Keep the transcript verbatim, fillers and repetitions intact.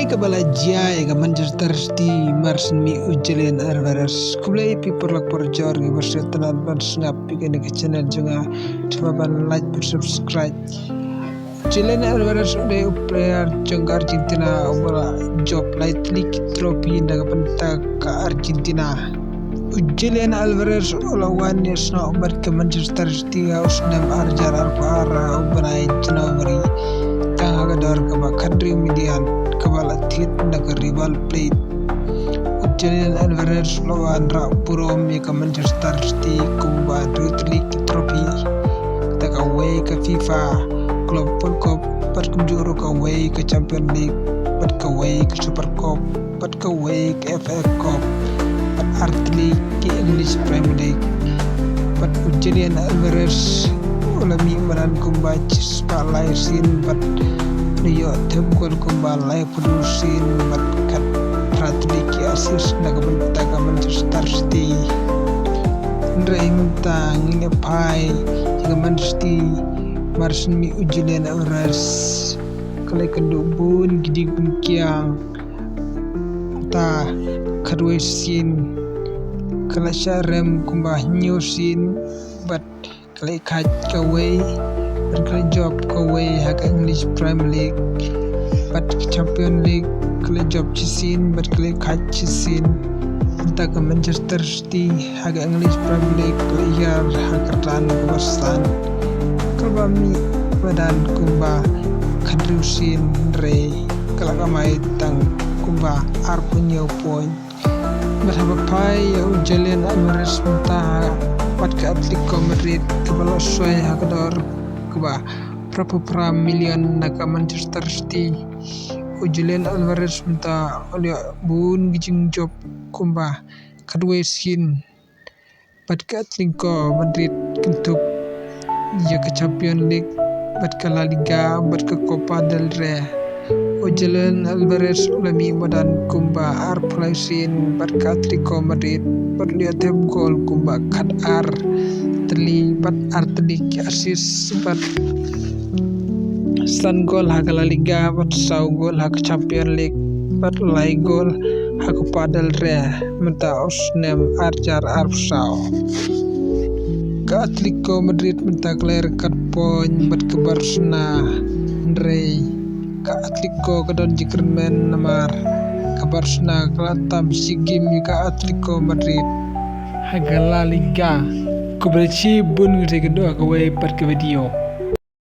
Kaba la jia ïa ka Manchester City mar shen mih u Julian Alvarez. Khublei phi paralok parajor kiba sngewtynnat ban sngap ïa kane ka channel jong nga. Sngewbha ban like bad subscribe. Julian Alvarez u dei u player jong ka Argentina uba la jop lai tylli ki trophy na ka bynta ka Argentina. U Julian Alvarez u la wan ïasnoh bad ka Manchester City ha u snem ar hajar arphew ar ha u bnai January tang ha ka dor kaba khathynriew million kaba la thied na ka River Plate. U Julian Alvarez u la wanrah burom ïa ka Manchester City kumba hynriew tylli ki trophy, kata kawei ka FIFA Club World Cup, bad kumjuh ruh kawei ka Champions League, bad kawei ka Super Cup, bad kawei ka FA Cup, bad ar tylli ki English Premier League. Bad u Julian Alvarez u la mih madan kumba shispah lai sien bad u la ïoh them gol kumba laiphew sien bad khatphra tylli ki assist na ka bynta ka Manchester City. Hynrei mynta ngin ïa phai ïa ka Man City mar shen mih u Julian Alvarez. Ka la ïakynduh bun ki jingpynkiang. Mynta khatwei sien ka la shah rem kumba hynñiew sien bad ka la ïakhaid kawei bad ka la jop kawei ha ka English Premier League bad ka Champions League ka la jop shisien bad ka la ïakhaid shisien. Mynta ka Manchester City ha ka English Premier League ka la ïar ha ka kyrdan kaba san, kaba mih madan kumba khathynriew sien, hynrei ka la kamai tang kumba arphew hynñiew point. Bad haba phai ïa u Julian Alvarez mynta bad ka Atletico Madrid kaba la soi ha ka dor kaba phraphew phra million na ka Manchester City. U Julian Alvarez mynta u la ïoh bun ki jingjop kumba khatwei sien bad ka Atletico Madrid kynthup ïa ka Champions League bad ka La Liga bad ka Copa del Rey. U Julian Alvarez u la mih madan kumba arphew lai sien bad ka Atletico Madrid bad u la ïoh them gol kumba khatar tylli bad ar tylli ki assist bad san gol ha ka La Liga bad saw gol ha ka Champions League bad lai gol ha ka Copa del Rey mynta u snem ar hajar arphew saw. Ka Atletico Madrid mynta ka la ïaid kat point bad ka Barcelona, hynrei ka Atletico ka don jingkyrmen namar ka Barcelona ka la tam shi game ïa ka Atletico Madrid ha ka La Liga. Khublei shibun, ngin sa ïakynduh ha kawei pat ka video.